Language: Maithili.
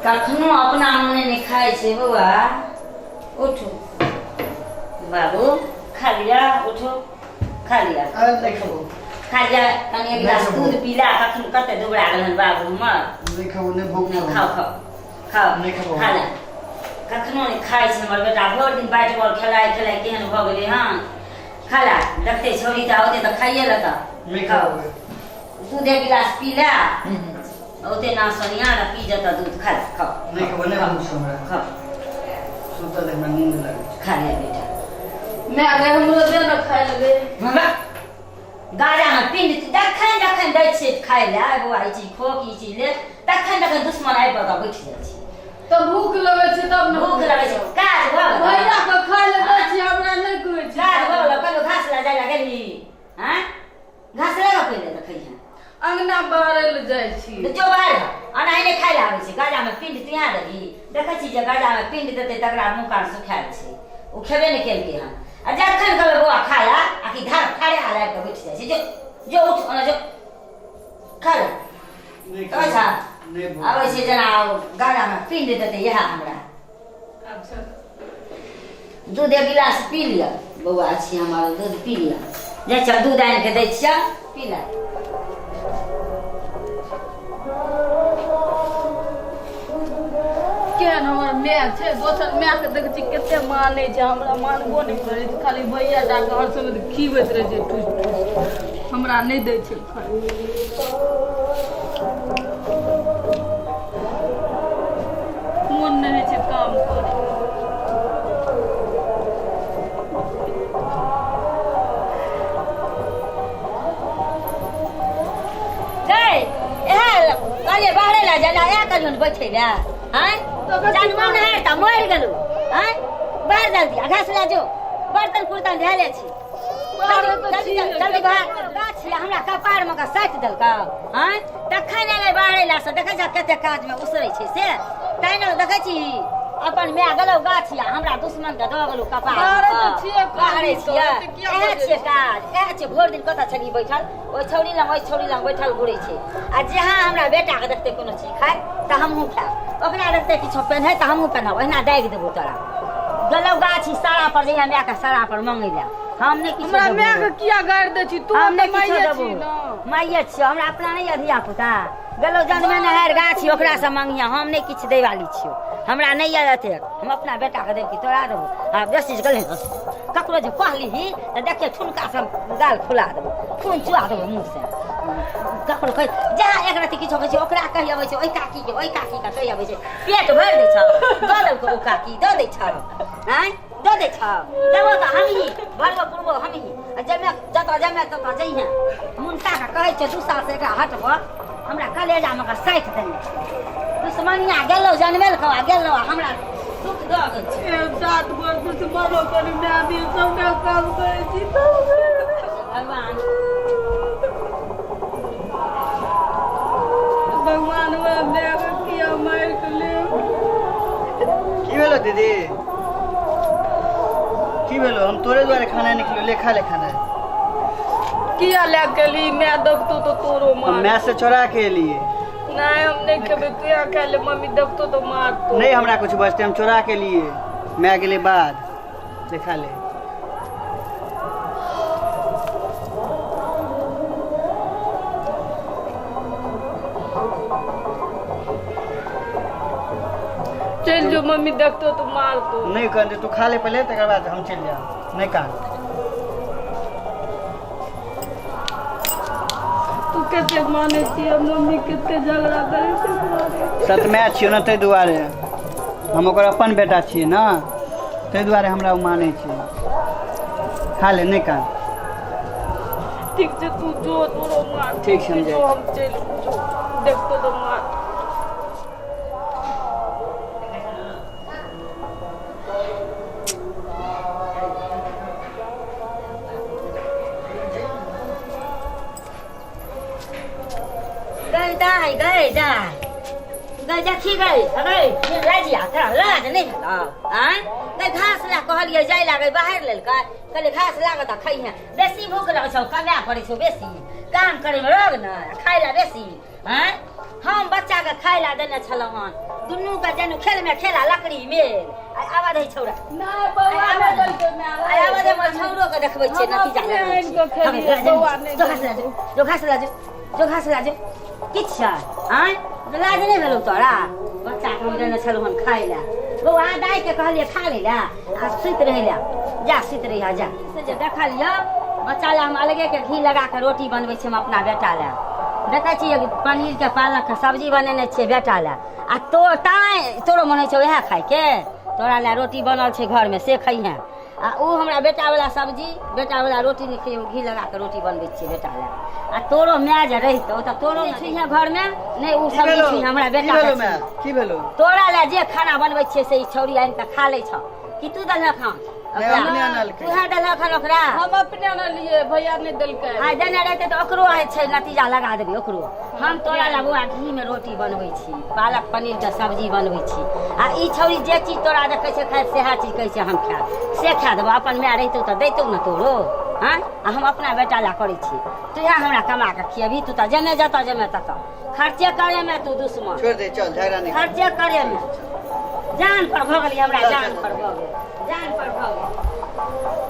कखनो अपना मने नहि खाइ छै। बौआ उठू, बाबू खा लिअ, उठू खा लिअ। अरे नहि खेबो। खा लिअ कनि एक गिलास दूध पी ले। कखन कते दुबरा गेल हन बाबू हमर। नहि खेबो, नहि भूख। नहि खाओ, खाओ, खाओ। नहि खेबो। खा ले। कखनो नहि खाइ छै हमर बेटा। भरि दिन बैट बॉल खेलाइ खेलाइ केहन भऽ गेलै हन। खा ले, देखते छौड़ी तऽ औते तऽ खाइए लेतऽ। नहि खाओ। खेबो। दूध एक गिलास पी ले, औते ना सोनिया ने पी जेतऽ दूध। खा ले, खाओ। नहि खेबो, नहि भूख छै हमरा। खाओ। सुतल हमरा नींद लागै छै। खा ले बेटा। माय गे, हमरो दे ने खाय लए गे। हमरा गाजामे पिंड जखन जखन दै छियै खाय लए, बौआ ई चीज खो ई चीज ले, तखन तखन दुश्मन आबि कऽ बैठ जाइ छै। तऽ भूख लगै छै तब ने। भूख लगै छै, काज भऽ गेल। भैया के खाय लए दै छियै, हमरा नहि कहै छै। काज भऽ गेल। कहियो घास लए जाय लए गेलही? आँय, घास लए कऽ पहिले तऽ खइहें। अंगना बहारै लए जाइ छी। तऽ जो बाहर। एनाही नहि खाय लए आबै छै। गाजामे पिंड तुया देबही? देखै छी जे गाजामे पिंड देतै तकरा मुँह कान सुखायल छै। ओ खेबे नहि केलकै हन। आ जखन कहबै बौआ खा ले, आ कि धार फाड़े आल आबि कऽ बैठ जाइ छै। जो जो, उठ ओना जो, खा ले। नहि। अच्छा। नहि भूख। आबै छै जेना ओ गाजामे पिंड देतै इएह हमरा। अच्छा। दूध एक गिलास पी लिअ। बौआ छी हमर, दूध पी लिअ। जाइ छियै, दूध आनि कऽ दै छियै, पी ले। केहन हमर माय छै। दोसर मायके देखै छी कते मानै छै, हमरा मानबो नहि करै छै। खाली भैया टाके हर समय खिबैत रहै छै ठूसि ठूसि, हमरा नहि दै छै खाय। मोन नहि होइ छै काम करे। गई एहे कहलिए बाहरे ला जाला, इएह कहलियौ ने बैठे लए। आँय, जानवर नहि तऽ मरि गेलौ। आँय, बाहर जल्दी आ घास लए जो। बर्तन कुर्तन धैले छी, जल्दी जल्दी बाहर। गाछ हमरा कपार मे साटि देलकौ। आँय, तखन एलै बाहरे ला से देखै छ कते काज मे उसरै छै से। तैं ने देखै छी अपन माय गेलौ गाछ आ हमरा दुश्मन के दऽ गेलौ कपार। बाहरे तऽ छियै, बाहरे छियै। किया इएह बजै छियै छी? काज इएह छियै। भरि दिन कतऽ छली बैठल? ओहि छौड़ी लग, ओहि छौड़ी लग बैठल घुरै छै। आ जहाँ हमरा बेटाके देखतै कोनो चीज खाय तऽ हमहूँ खायब, ओकरा देखतै किछो पेन्है तऽ हमहूँ पेन्हब। ओहिना दागि देबौ तोरा। गेलौ गाछी सारा पर, जहिया मायके सारा पर मंगै लए। हम नहि किछो हमरा देबौ। माय के किया गारि दै छी तू? हम तऽ नहि किछो माइए देबौ। छी ने। माइए छियौ, हमरा अपना नहि यऽ धिया पुता? गेलौ जनमे नहारि गाछी, ओकरासँ मंगिया। हम नहि किछु दै वाली छियौ। हमरा नहि यऽ एतेक। हम अपना बेटाके देब कि तोरा देबौ? आ बेसी जे गेलै ककरो जे कहलिही तऽ देखियै ठुनकासँ गाल फुला देबौ, खून चुआ देबौ मुँहसँ। ककरो कहि जहाँ एक रति किछो कहै छै, ओकरा कहि अबै छै, ओहि काकीके, ओहि काकीके कहि अबै छै। पेट भरि दै छौ। दऽ देलकौ ओ काकी, दऽ दै छौ? आँय, दऽ दै छौ? देबो तऽ हमही भरबो पुरबो हमही। आ जमे जतऽ जमे ततऽ जइहेँ। मुनका के कहै छै 2 सालसँ एकरा हटबऽ, हमरा कलेजामे ओकरा साटि देने छै। दुश्मनिया गेलौ जनमेलकौ आ गेलौ आ हमरा दुख दऽ गेल छै। 7 वर्ष से मरो करी माय भी सबटा काम करै छी तब। भगवान, भगवान, हमरा माय के किया मारि के ले? की भेलो दीदी, की भेलो? हम तोरे दुआरे खाना नहीं खिलो। ले, खा ले खाना। किया लए के एली? माय देखतो तो तोरो हम मार। मैं से चोरा के लिए। नहीं, हम नहीं खेबै, तू यहाँ खा ले। मम्मी देखतो तो मारतो। नहीं, हमरा कुछ बचते। हम चोरा के लिए, मैं गेले बाद। ले, खा ले। चल जो, मम्मी देखतो तो मारतो। नहीं कहते, तू खा ले पहले, तकर बाद हम चल जाओ। नहीं कान। तू कते मानै छी, मम्मी कते झगड़ा करै छै दुआरे। सतमाय छियौ ने, ताहि दुआरे। हम ओकर अपन बेटा छियै ने, ताहि दुआरे हमरा ओ मानै छै। खा ले, नहि कान। ठीक छै, तू जो, तोरो मार। ठीक छै, हम जो। जाइ। हम चलि जो, देखतो तो मार। गई दाइ, गई दाइ, गई देखी, गई गई राजिया, तोरा लाज नहि भेलौ? आँय गई, घास लए कहलियै जाय लागै, बाहर लेलकै। कहलियै घास लागत आ खइहे। बेसी भूख लगै छौ, कमाए पड़ै छौ बेसी, काम करैमे रग ने, आ खाय लए बेसी। आँय, हम बच्चाके खाय लए देने छलहुँ हन। दुनू के जनु खेल में खेला लकड़ी मेल। आ आवा दे छौरा। नहि बौआ नहि देलकै माय। आ आवा दे, हमर छौरो के देखबै छियै हम नतीजा। अपने लगबै आनि कऽ छियै। खेलियै, बौआ नहि जो घास लऽ जो, जो घास लऽ जो, जो घास लऽ जो। किछु छै आँय? लाज नहि भेलौ तोरा? बच्चाके हम देने छलहुँ हन खाय लए। बौआ, दाइके कहलियै खा लै लए आ सुति रहै लए। जा, सुति रहिह जा। से जे देखलियै, बच्चा लए हम अलगेके घी लगा कऽ रोटी बनबै छियै। हम अपना बेटा लए देखै छियै, पनीरके पालकके सब्जी बनेने छियै बेटा लए। आ तो ताँय तोरो मन होइ छै उएह खायके। तोरा लए रोटी बनल छै घरमे, से खइहेँ। आ ओ हमरा बेटावला सब्जी, बेटावला रोटी नहि खइयो। घी लगा कऽ रोटी बनबै छियै बेटा लए। आ तोरो माय जे रहितौ तऽ तोरो छुइहे घरमे नहि ओ की सब्जी। भेलो? छुइहे हमरा की बेटा। भेलो माय, की भेलो? तोरा लए जे खाना बनबै छियै से ई छौरी आनि कऽ खा लै छौ कि तू देलहक हन? नहि, अपने आनलकै। तूहे देलहक हन ओकरा? हम अपने आनलियै, भैया नहि देलकै। आइ देने रहतै तऽ ओकरो आइ छै नतीजा लगा देबै ओकरो हम। तोरा लए बौआ घीमे रोटी बनबै छी, पालक पनीरके सब्जी बनबै छी, आ ई छौरी जे चीज तोरा देखै छै खाइत, सएह चीज कहै छै हम खायब, से खा देबौ। अपन माय रहितौ तऽ दैतौ ने तोरो? हँ, आ हम अपना बेटा लए करै छी, तूहे हमरा कमा कऽ खियबही? तू तऽ जमे जतऽ जमे ततऽ खर्चे करेमे तू दुश्मन। छोड़ दे, चल, झगड़ा नहीं। खर्चे करेमे जान पर भऽ गेली हमरा, जान पर भऽ गेल, जान पर भऽ गेल।